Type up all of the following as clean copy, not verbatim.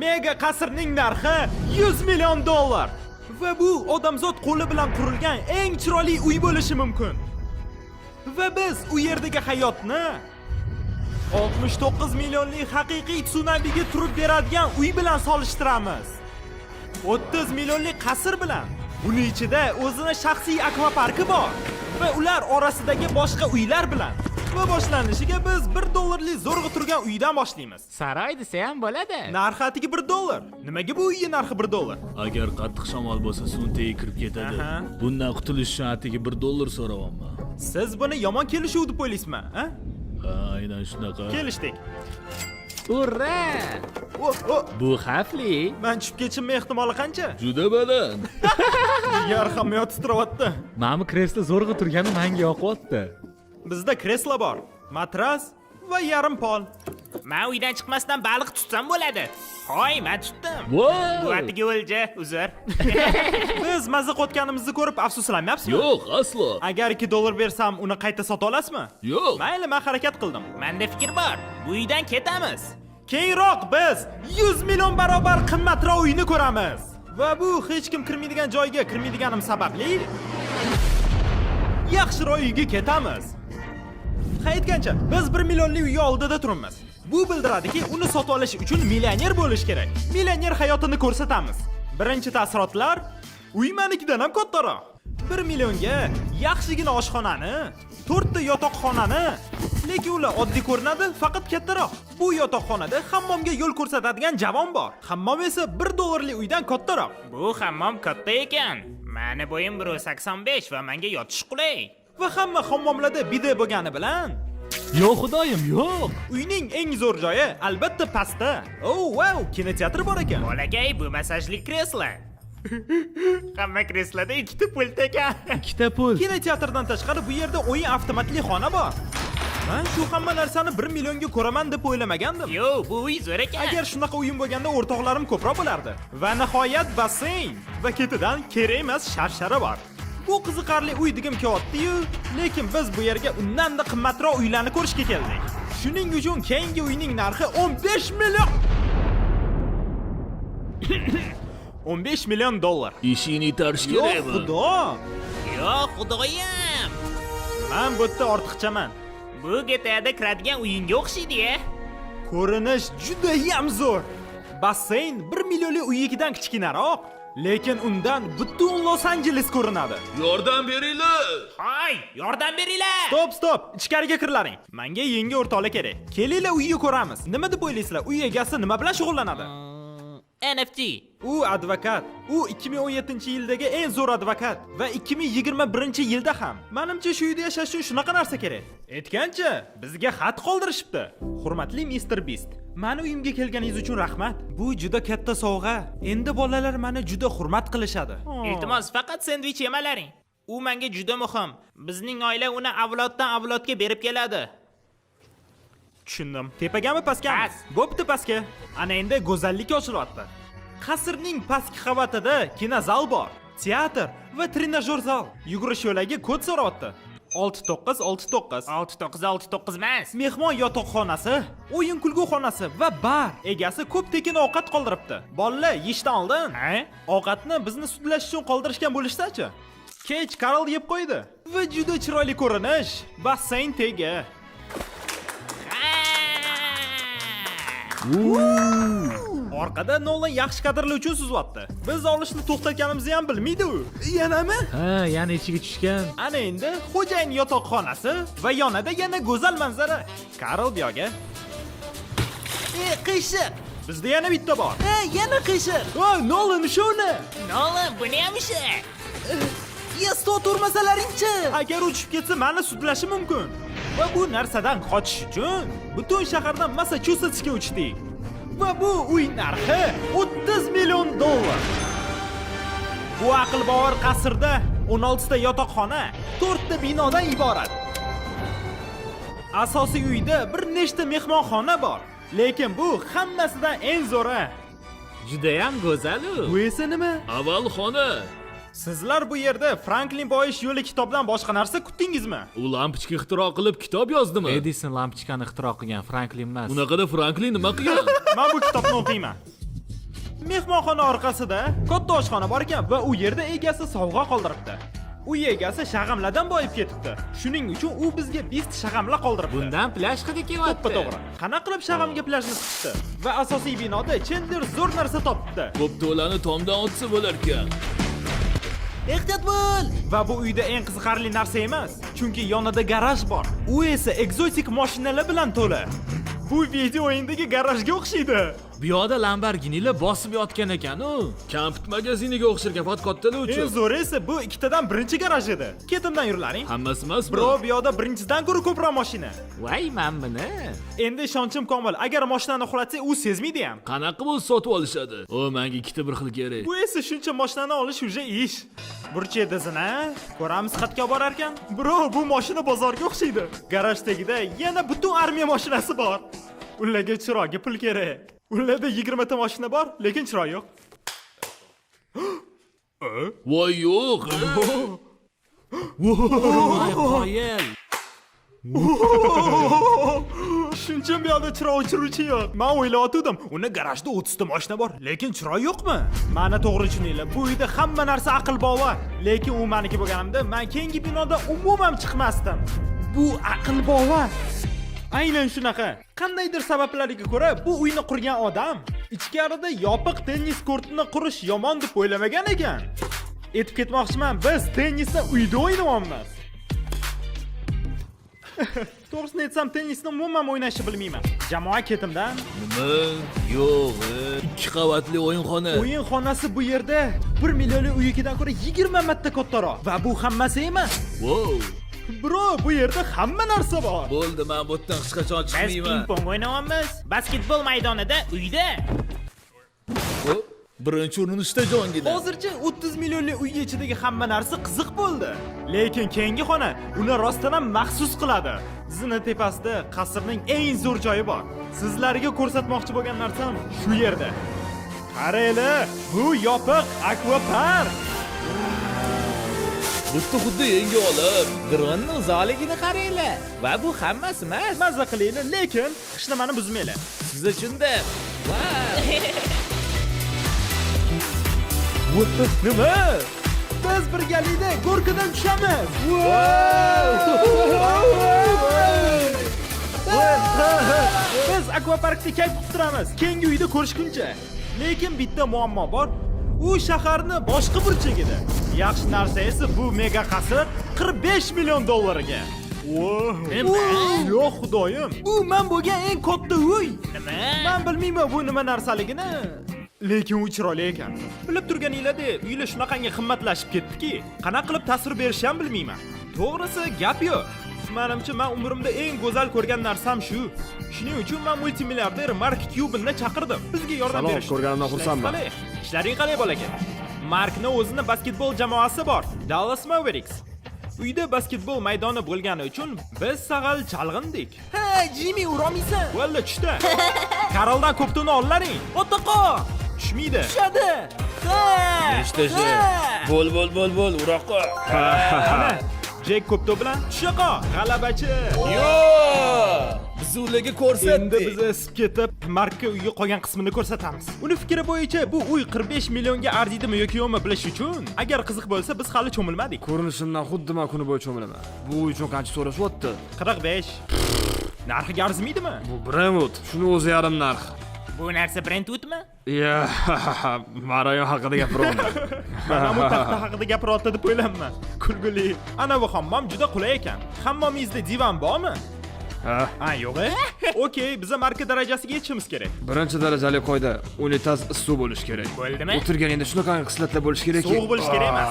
Mega qasrning narxi 100 million dollar. Va bu odamzod qo'li bilan qurilgan eng chiroyli uy bo'lishi mumkin. Va biz u yerdagi hayotni 69 millionlik haqiqiy tsunamiga turib beradigan uy bilan solishtiramiz. 30 millionlik qasr bilan. Buni ichida o'zini shaxsiy akvaparki bor va ular orasidagi boshqa uylar bilan. Va boshlanishiga biz 1 dollarlik zo'rg'a turgan uydan boshlaymiz. Saroy desa ham bo'ladi. Narxi atigi 1 dollar. Nimaga bu uyning narxi 1 dollar? Agar qattiq shamol bo'lsa, suvni tagiga kirib ketadi. Bundan qutulish uchun atigi 1 dollar so'rayapman. Siz buni yomon kelishuv deb o'ylaysizmi, a? Ha, aynan shunaqa. Kelishdik. Urra! O, o, Bu xavfli. man tushib ketishim ehtimoli qancha? Juda baland. Jigar, hamma yoq titrayapti. Mana bu kreslo zo'rg'a turgani menga yoqyapti. Bizda kreslo bor, matras va yarim pol. Men uydan chiqmasdan baliq tutsam bo'ladi. Hoy, men tutdim. Bu Voy! atigi o'lja, uzr. Biz maza qotganimizni ko'rib afsuslanmayapsizmi? Yo'q, aslo. Agar 2 dollar bersam, uni qayta sota olasizmi? Yo'q. Mayli, men harakat qildim. Menda fikr bor. Bu uydan ketamiz. Keyinroq biz 100 million barobar qimmatroq uyni ko'ramiz. Va bu hech kim kirmaydigan joyga kirmaydiganim sababli yaxshiroq uyga ketamiz. Ha, aytgancha, biz 1 millionli uy oldida turibmiz. Bu bildiradiki, uni sotib olish uchun millioner bo'lish kerak. Millioner hayotini ko'rsatamiz. Birinchi taassurotlar: uy manikidan ham kattaroq. 1 millionga yaxshigina oshxonani, to'rtta yotoqxonani, lekin ular oddiy ko'rinadi, faqat kattaroq. Bu yotoqxonada hammomga yo'l ko'rsatadigan javon bor. Hammom esa 1 dollarlik uydan kattaroq. Bu hammom katta ekan. Mani bo'yim 1.85 va menga yotish qulay. Va hamma hammomlarda bide bo'lgani bilan Yo'q, xudoyim, yo'q. Uyning eng zo'r joyi albatta pastda. Oh, wow, kinoteatr bor ekan. Bolakay, bu massajli kreslo. Hamma kresloda ikkita pult ekan. Ikkita pul. Kinoteatrdan tashqari bu yerda o'yin avtomatli xona bor. Man shu hamma narsani 1 millionga ko'raman deb o'ylamagandim. Yo, bu uy zo'r ekan. Agar shunaqa uyim bo'lganda o'rtoqlarim ko'proq bo'lardi. Va nihoyat basseyn va ketidan kerak emas sharshara bor. Bu qiziqarli uy degim kelyapti-yu, lekin biz bu yerga undan-da qimmatroq uylarni ko'rishga keldik. Shuning uchun keyingi uyning narxi 15 million 15 million dollar. Eshikni itarish Yo'q, kerakmi? xudo. Yo, xudoyim. Men bu yerda ortiqchaman. Bu GTA'da kiradigan uyingga o'xshaydi-ya. Ko'rinish judayam zo'r. Basseyn 1 millionli uynikidan kichkinaroq, lekin undan butun Los Anjeles ko'rinadi. Yordam beringlar. Hoy, yordam beringlar. Стоп, стоп, ichkariga kirlaring. Menga yangi o'rtoqlar kerak. Kelinglar, uyni ko'ramiz. Nima deb o'ylaysizlar? Uy egasi nima bilan shug'ullanadi? NFT. U advokat. U 2017-yildagi eng zo'r advokat va 2021-yilda ham. Menimcha, shu uyda yashash uchun shunaqa narsa kerak. Aytgancha, bizga xat qoldirishibdi. Hurmatli Mr. Beast, mani uyimga kelganingiz uchun rahmat. Bu juda katta sovg'a. Endi bolalar meni juda hurmat qilishadi. Iltimos, faqat sendvich yemalaring. U menga juda muhim. Bizning oila uni avloddan avlodga berib keladi. Tushundim. Tepagami, pastgami? Past. Bo'pti, pastga. Ana endi go'zallik ochilyapti. Qasrning pastki qavatida kinozal bor, teatr va trenajyor zal. Yugurish yo'lagi kod so'rayapti. 6969. 6969 emas. Mehmon yotoqxonasi, o'yin kulgu xonasi va bar. Egasi ko'p tekin ovqat qoldiribdi. Bolalar, yeyishdan oldin Ha? ovqatni bizni sudlash uchun qoldirishgan bo'lishsa-chi? Kech Karl yeb qo'ydi. Va juda chiroyli ko'rinish. Basseyn tegi. Ha! Orqada Nolan yaxshi kadrlar uchun suzyapti. Biz olishni to'xtatganimizni ham bilmaydi u. Yanami? Ha, yana ichiga tushgan. Ana endi xo'jayin yotoqxonasi va yonida yana go'zal manzara. Karl, bu yoqga. E, qiyshiq. Bizda yana bitta bor. E, yana qiyshiq. O, Nolan, shuni. Nolan, buni ham ishi. Ya, stol turmasalaringchi? Agar u tushib ketsa, meni sudlashi mumkin. Va bu narsadan qochish uchun butun shahardan Massachusetsga uchdik. Va bu uy narxi 30 million dollar. Bu aql bovar qasrda 16 ta yotoqxona, 4 ta binodan iborat. Asosiy uyda bir nechta mehmonxona bor, lekin bu hammasidan eng zo'ri. Judayam go'zal u. Bu esa nima? Avval xona. Sizlar bu yerda Franklin boyish yo'li kitobidan boshqa narsa kutdingizmi? U lampochka ixtiro qilib kitob yozdimi? Edison lampochkani ixtiro qilgan, Franklin emas. Unaqada Franklin nima qilgan? Men bu kitobni o'qiyman. Mehmonxona orqasida katta oshxona bor ekan va u yerda egasi sovg'a qoldiribdi. Uy egasi shag'amlardan boyib ketibdi. Shuning uchun u bizga 5 shag'amla qoldiribdi. Bundan plyaj hidi kelyapti. To'ppa to'g'ri. Qanaqa qilib shag'amga plyajni tiqishdi? Va asosiy binoda Chandler zo'r narsa topibdi. Ko'p to'lani tomdan otsa bo'larkan. Ehtiyot bo'l! Va bu uyda eng qiziqarli narsa emas, chunki yonida garaj bor. U esa ekzotik mashinalar bilan to'la. Bu video o'yindagi garajga o'xshaydi. Bu yoqda Lamborghinilar bosib yotgan ekan-u. Kampit magaziniga o'xsharkan, faqat kattalar Eng uchun. zo'ri esa bu ikkitadan birinchi garaj edi. Ketimdan yurlaring. Hammasi emasmi? Bro, bu yoqda birinchidan ko'ra ko'proq mashina. Voy, men buni. Endi ishonchim komil, agar mashinani uxlatsak, u sezmaydi ham. Qanaqa bo'lsa sotib olishadi? O, menga ikkita bir xil kerak. Bu esa shuncha mashinani olish уже ish. Burch edizini ko'ramiz qatga borar ekan. Bro, bu mashina bozorga o'xshaydi. Garaj tagida yana butun armiya mashinasi bor. Ularga chiroyga pul kerak. Ularda 20 ta mashina bor, lekin chiroy yo'q. Voy yo'q. Voy, qoyil. Shuncha bu yoqda chiroq o'chiruvchi yo'q. Men o'ylayotgandim, uni garajda 30 ta mashina bor, lekin chiroq yo'qmi? Mani to'g'ri tushuninglar, bu uyda hamma narsa aql bovar. Lekin u meniki bo'lganimda, men keyingi binoda umuman chiqmasdim. Bu aql bovar. Aynan shunaqa. Qandaydir sabablarga ko'ra bu uyni qurgan odam ichkarida yopiq tennis kortini qurish yomon deb o'ylamagan ekan. Aytib ketmoqchiman, biz tennisni uyda o'ynayapmiz. To'g'risini aytsam, tennisni umuman o'ynashni bilmayman. Jamoa ketimdan. Nima? Yo'q, ikki qavatli o'yinxona. O'yinxonasi bu yerda 1 millionlik uynikidan ko'ra 20 marta kattaroq. Va bu hammasi emas. Wow. Bro, bu yerda hamma narsa bor. Bo'ldi, men bu yerdan hech qachon Biz chiqmayman. ping-pong o'ynayapmiz. Basketbol maydonida uyda. Hop, birinchi urinishda jongina. Hozircha 30 millionlik uy ichidagi hamma narsa qiziq bo'ldi. Lekin keyingi xona uni rostdan ham maxsus qiladi. Zina tepasida qasrning eng zo'r joyi bor. Sizlarga ko'rsatmoqchi bo'lgan narsam shu yerda. Qaranglar, bu yopiq akvapark. Bu yerda xuddi yangi olam. Dronni uzoqligini qaranglar. Va bu hammasi emas. Mazza qilinglar, lekin hech nimani buzmanglar. Siz uchun-da. Vau. Nima? Biz birgalikda горка dan tushamiz. Biz akvaparkda kayf qilib turamiz. Keyingi uyda ko'rishguncha. Lekin bitta muammo bor. U shaharni boshqa burchagida. Yaxshi narsa esa bu mega qasr 45 million dollarga. Nima? Yo'q xudoyim. Bu men bo'lgan eng katta uy. Nima? Men bilmayman bu nima narsaligini, lekin u chiroyli ekan. Bilib turganinglardek, uylar shunaqangi qimmatlashib ketdiki, qanaqa qilib tasvir berishni ham bilmayman. To'g'risi, gap yo'q. Menimcha, men umrimda eng go'zal ko'rgan narsam shu. Shuning uchun men multimilliarder Mark Cubanni chaqirdim. Bizga yordam Salom, berish. ko'rganimdan xursandman. Qalay? Ishlaring qalay bolaka? Markni o'zini basketbol jamoasi bor, Dallas Mavericks. Uyda basketbol maydoni bo'lgani uchun biz sag'al chalg'indik. Ha, Jimmy, urolmaysan. Valla tushdi. Karoldan ko'ptuni ollaring. Otaqa! Tushmaydi. Tushadi. Ha! Nechtashi? Bo'l, bo'l, bo'l, bo'l, uroqqa. Mana Jek ko'pto bilan tushaqa. G'alabachi. Yo'q! Biz ularga ko'rsatdik. Endi biz isib ketib, Markka uyga qolgan qismini ko'rsatamiz. Uni fikri bo'yicha bu uy 45 millionga arziydimi yoki yo'qmi bilish uchun, agar qiziq bo'lsa, biz hali cho'milmadik. Ko'rinishimdan xuddi men kuni bo'yi cho'milaman. Bu uy uchun qancha so'rashyapti? 45. Narxiga arzimaydimi? Bu Brentwood, shuni o'zi yarim narx. Bu narsa Brentwoodmi? Ya, men rayon haqida gapiryapman. Mana bu taxta haqida gapiryapti deb o'ylayapman. Kulgili. Ana bu hammom juda qulay ekan. Hammomingizda divan bormi? Ha, Ha, yo'q. Okey, biza marka darajasiga yetishimiz kerak. birinchi darajali qoida unitaz issiq bo'lishi kerak. Bo'ldimi? O'tirganingda shunaqa xislatlar bo'lishi kerakki. Sovuq bo'lishi kerak emas.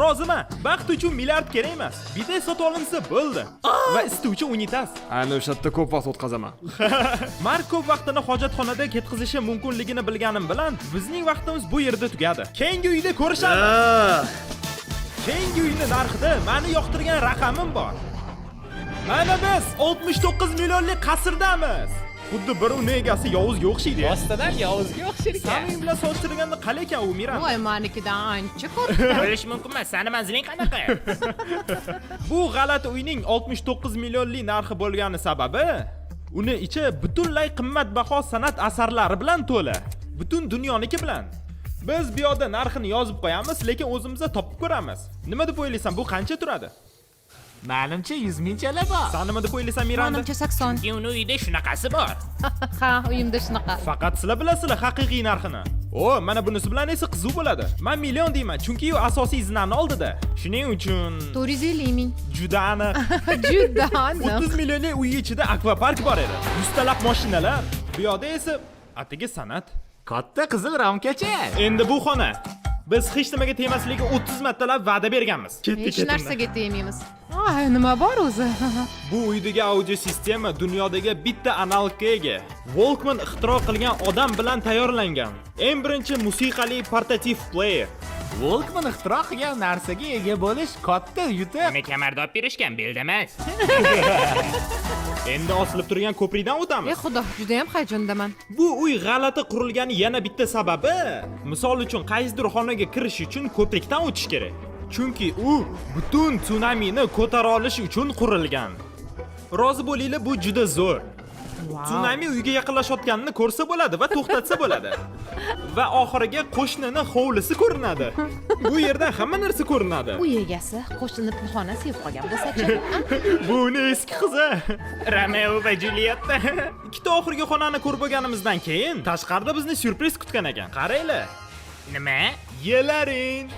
Roziman. Baxt uchun milliard kerak emas. Bidet sotib olinsa bo'ldi. Va isituvchi unitaz. Ayni o'sha yerda ko'p vaqt o'tkazaman. Mark ko'p vaqtini hojatxonada ketkazishi mumkinligini bilganim bilan bizning vaqtimiz bu yerda tugadi. Keyingi uyda ko'rishamiz. Keyingi uyni narxida meni yoqtirgan raqamim bor. Mana biz 69 millionlik qasrdamiz. Xuddi bir uni egasi yovuzga o'xshaydi. Ostidan yovuzga o'xshar ekan. Saning bilan solishtirganda qalay ekan u Miran? Voy, manikidan ancha katta. Bilish mumkin emas. Sani manziling qanaqa? Bu g'alati uyning 69 millionlik narxi bo'lgani sababi uni ichi butunlay qimmatbaho san'at asarlari bilan to'la. Butun dunyoniki bilan. Biz bu yoqda narxini yozib qo'yamiz, lekin o'zimizda topib ko'ramiz. Nima deb o'ylaysan, bu qancha turadi? Manimcha 100 mingchalar bor. San nima deb o'ylaysan, Miranda? Manimcha 80. Chunki uni uyida shunaqasi bor. Ha, uyimda shunaqa. Faqat sizlar bilasizlar haqiqiy narxini. O, mana bunisi bilan esa qiziq bo'ladi. Men million deyman, chunki u asosiy zinani oldida. Shuning uchun 450 ming. Juda aniq. Juda aniq. 30 millionli uy ichida akvapark bor edi. Yuztalab mashinalar. Bu yoqda esa atigi san'at. Katta qizil ramkacha. Endi bu xona. Biz hech nimaga tegmasligiga 30 martalab va'da berganmiz. Ketdi Hech ketimdan. narsaga tegmaymiz. Ay, nima bor o'zi? Bu uydagi audio sistema dunyodagi bitta analogga ega. Walkman ixtiro qilgan odam bilan tayyorlangan. Eng birinchi musiqali portativ player. Walkman ixtiro qilgan narsaga ega bo'lish katta yutuq. Uni kamarda olib berishgan, belda emas. Endi osilib turgan ko'prikdan o'tamiz. Ey xudo, juda ham hayajondaman. Bu uy g'alati qurilgani yana bitta sababi, misol uchun qaysidir xonaga kirish uchun ko'prikdan o'tish kerak. Chunki u butun tsunamini ko'tara olish uchun qurilgan. Rozi bo'linglar, bu juda zo'r. Tsunami uyga yaqinlashayotganini ko'rsa bo'ladi va to'xtatsa bo'ladi. Va oxiriga qo'shnini hovlisi ko'rinadi. Bu yerdan hamma narsa ko'rinadi. Uy egasi qo'shnini pinxona sevib qolgan bo'lsa-chi? Bu uni eski qizi. Romeo va Julietta. Ikkita oxirgi xonani ko'rib bo'lganimizdan keyin tashqarida bizni syurpriz kutgan ekan. Qaranglar. Nima? Yelaring.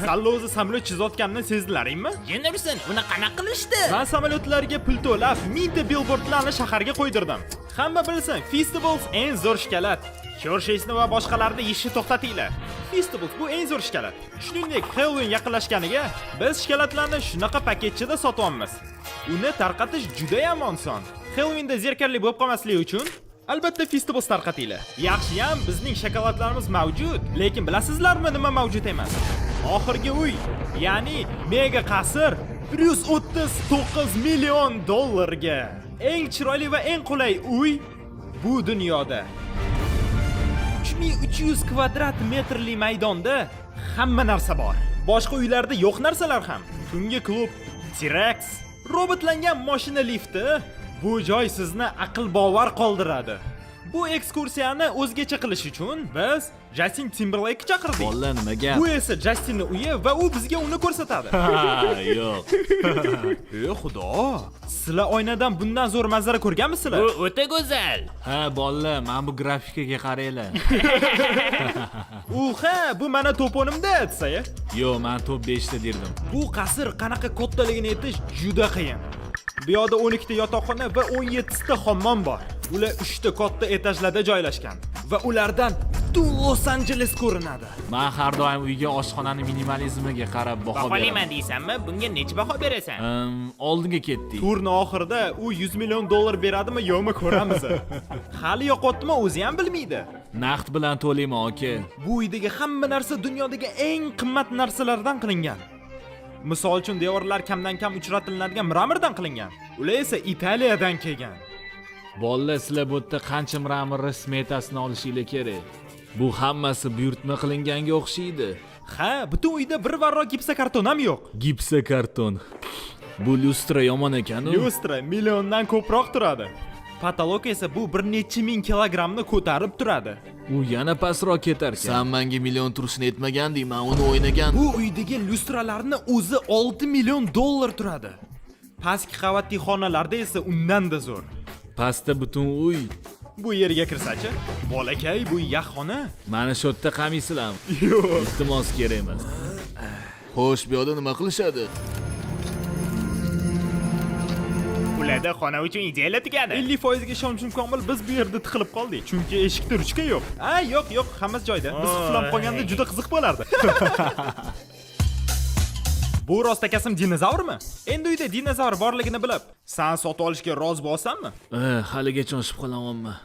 Sallo'zi samolyot chizayotganini sezdilaringmi? Jin ursin, uni qanaqa qilishdi? Men samolyotlarga pul to'lab, mingta billboardlarni shaharga qo'ydirdim. Hamma bilsin, Feastables eng zo'r shokolad. Hershey'sni va boshqalarni yeyishni to'xtatinglar. Feastables bu eng zo'r shokolad. Shuningdek, Halloween yaqinlashganiga biz shokoladlarni shunaqa paketchada sotyapmiz. Uni tarqatish juda ham oson. Halloweenda zerikarli bo'lib qolmasligi uchun albatta Feastables tarqatinglar. Yaxshiyam bizning shokoladlarimiz mavjud, lekin bilasizlarmi nima mavjud emas? Oxirgi uy, ya'ni mega qasr 139 million dollarga. Eng chiroyli va eng qulay uy bu dunyoda. 3300 kvadrat metrli maydonda hamma narsa bor. Boshqa uylarda yo'q narsalar ham. Tungi klub, T-Rex, robotlangan mashina lifti. Bu joy sizni aql bovar qoldiradi. Bu ekskursiyani o'zgacha qilish uchun biz Justin Timberlake chaqirdik. Bolalar, nima gap? Bu esa Justinning uyi va u bizga uni ko'rsatadi. Ha, yo'q. Ey xudo! Sizlar oynadan bundan zo'r manzara ko'rganmisizlar? Bu o'ta go'zal. Ha, bolalar, mana bu grafikaga qaranglar. U ha, bu mana top 10imda desa-ya. Yo'q, men top 5 ta derdim. Bu qasr qanaqa kattaligini aytish juda qiyin. Bu yoqda 12 ta yotoqxona va 17 ta hammom bor. Ular 3 ta katta etajlarda joylashgan va ulardan butun Los-Anjeles ko'rinadi. Men har doim uyga oshxonani minimalizmiga qarab baho Baholayman beraman. deysanmi? Bunga necha baho berasan? Oldinga ketdik. Turni oxirida u 100 million dollar beradimi, yo'qmi ko'ramiz. Hali yo'qotdimi o'zi ham bilmaydi. Naqd bilan to'layman, aka. Bu uydagi hamma narsa dunyodagi eng qimmat narsalardan qilingan. Misol uchun devorlar kamdan kam uchratiladigan mramordan qilingan. Ular esa Italiyadan kelgan. Bolalar, sizlar bu yerda qancha mramorni smetasini olishinglar kerak. Bu hammasi buyurtma qilinganga o'xshaydi. Ha, butun uyda bir varroq gipsokarton ham yo'q. Gipsokarton. Bu lyustra yomon ekan-u. Lyustra milliondan ko'proq turadi. Patolog esa bu bir necha ming kilogrammni ko'tarib turadi. U yana pastroq ketar ekan. San menga million turishini aytmaganding, men uni o'ynagan. Bu uydagi lyustralarni o'zi 6 million dollar turadi. Pastki qavatli xonalarda esa undan-da zo'r. Pastda butun uy. Bu yerga kirsachi, bolakay, bu yaxxona. Mana shu yerda qamaysizlarmi? Yo'q. Iltimos, kerak emas. Xo'sh, bu yoqda nima qilishadi? Ularda xona uchun ideyalar tugadi. 50% ga ishonchim komil, biz bu yerda tiqilib qoldik. Chunki eshikda ruchka yo'q. A, yo'q, yo'q, hammasi joyida. Biz qulflanib qolganda juda qiziq bo'lardi. Bu rostakasm dinozavrmi? Endi uyda dinozavr borligini bilib, san sotib olishga rozi bo'lasanmi? Haligacha shubhalanyapman.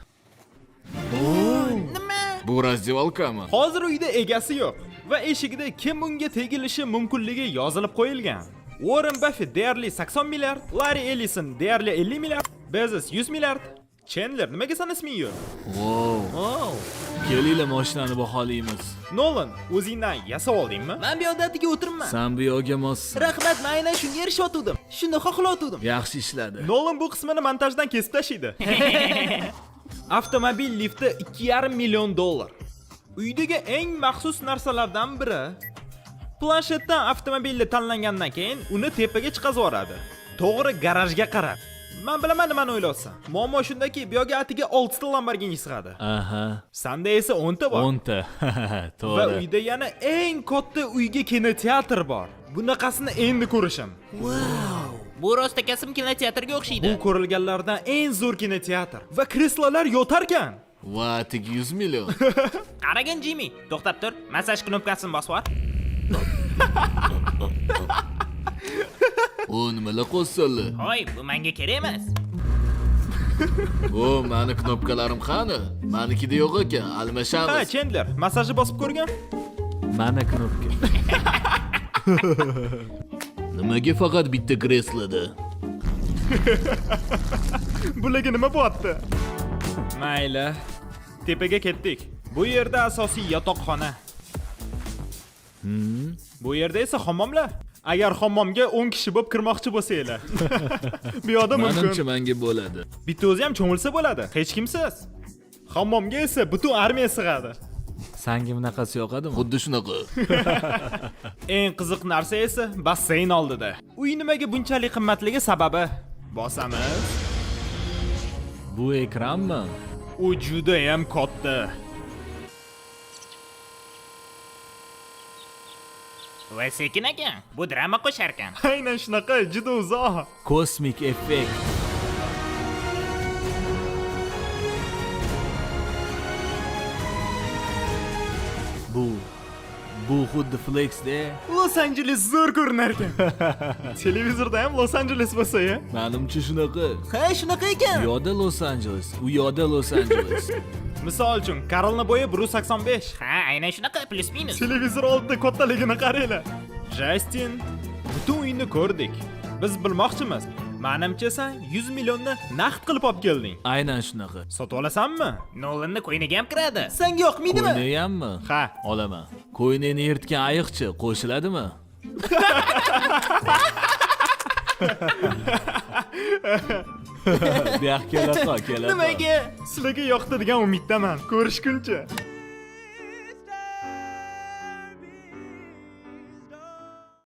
Nima? Bu раздевалка mi? Hozir uyda egasi yo'q va eshigida kim unga tegilishi mumkinligi yozilib qo'yilgan. Warren Buffett deyarli 80 milliard, Larry Ellison deyarli 50 milliard, Bezos 100 milliard. Chandler, nimaga san isming yo'q? Wow. Oh. Kelinglar, mashinani baholaymiz. Nolan, o'zingdan yasab oldingmi? Men bu yoqda atigi o'tiribman. San bu yoqga mossan. Rahmat, men aynan shunga erishayotgandim. Shuni xohlayotgandim. Yaxshi ishladi. Nolan bu qismini montajdan kesib tashlaydi. Avtomobil lifti 2,5 million dollar. Uydagi eng maxsus narsalardan biri. Planshetdan avtomobilni tanlangandan keyin uni tepaga chiqazib yuboradi. To'g'ri garajga qarab. Men bilaman nimani o'ylayapsan. Muammo shundaki, bu yoqga atiga 6 ta Lamborghini sig'adi. Aha. Sanda esa 10 ta bor. 10 ta. Va To'g'ri. uyda yana eng katta uyga kinoteatr bor. Bunaqasini endi ko'rishim. Bu rostakasım kinoteatrga o'xshaydi. Bu ko'rilganlardan eng zo'r kinoteatr. Va kreslolar yotarkan. Va atigi 100 million. Qaragin Jimmy, to'xtab tur. Massaj knopkasini bosib yubor. O nimalar qo'shsanlar? Hoy, bu menga kerak emas. O mani knopkalarim qani? Manikida yo'q ekan, Ha, almashamiz. Chandler, massajni bosib ko'rgan? Mana knopka. Nimaga faqat bitta kresloda? Bularga nima bo'lyapti? Mayli. Tepaga ketdik. Bu yerda asosiy yotoqxona. Bu yerda esa hammomlar. Agar hammomga 10 kishi bo'lib kirmoqchi bo'lsanglar. Bu yoqda Menimcha mumkin. menga bo'ladi. Bitta o'zi ham cho'milsa bo'ladi. Hech kimsiz. Hammomga esa butun armiya sig'adi. Sanga bunaqasi yoqadimi? Xuddi shunaqa. Eng qiziq narsa esa basseyn oldida. Uy nimaga bunchalik qimmatligi sababi. Bosamiz. Bu ekranmi? U juda ham katta. Va sekin ekan. Bu drama qo'shar ekan. Aynan shunaqa, juda uzoq. Kosmik effekt. Bu xuddi flexda. Los Angeles zo'r ko'rinar ekan. Televizorda ham Los Angeles bo'lsa-ya. Menimcha shunaqa. Ha, shunaqa ekan. U yoqda Los Angeles, u yoqda Los Angeles. Misol uchun, Karlni bo'yi 185. Ha, aynan shunaqa, plus minus. Televizor oldida kattaligini qaranglar. Justin, butun uyni ko'rdik. Biz bilmoqchimiz. Menimcha sen 100 millionni naqd qilib olib kelding. Aynan shunaqa. Sotib olasanmi? Nolanni ko'ynaga ham kiradi. Senga yoqmaydimi? Ko'ynakmi? Ha. Olaman. Ko'ynakni yirtgan ayiqchi qo'shiladimi? Bu yoqqa kela qol, kela qol. Nimaga? Sizlarga yoqdi degan umiddaman. Ko'rishguncha.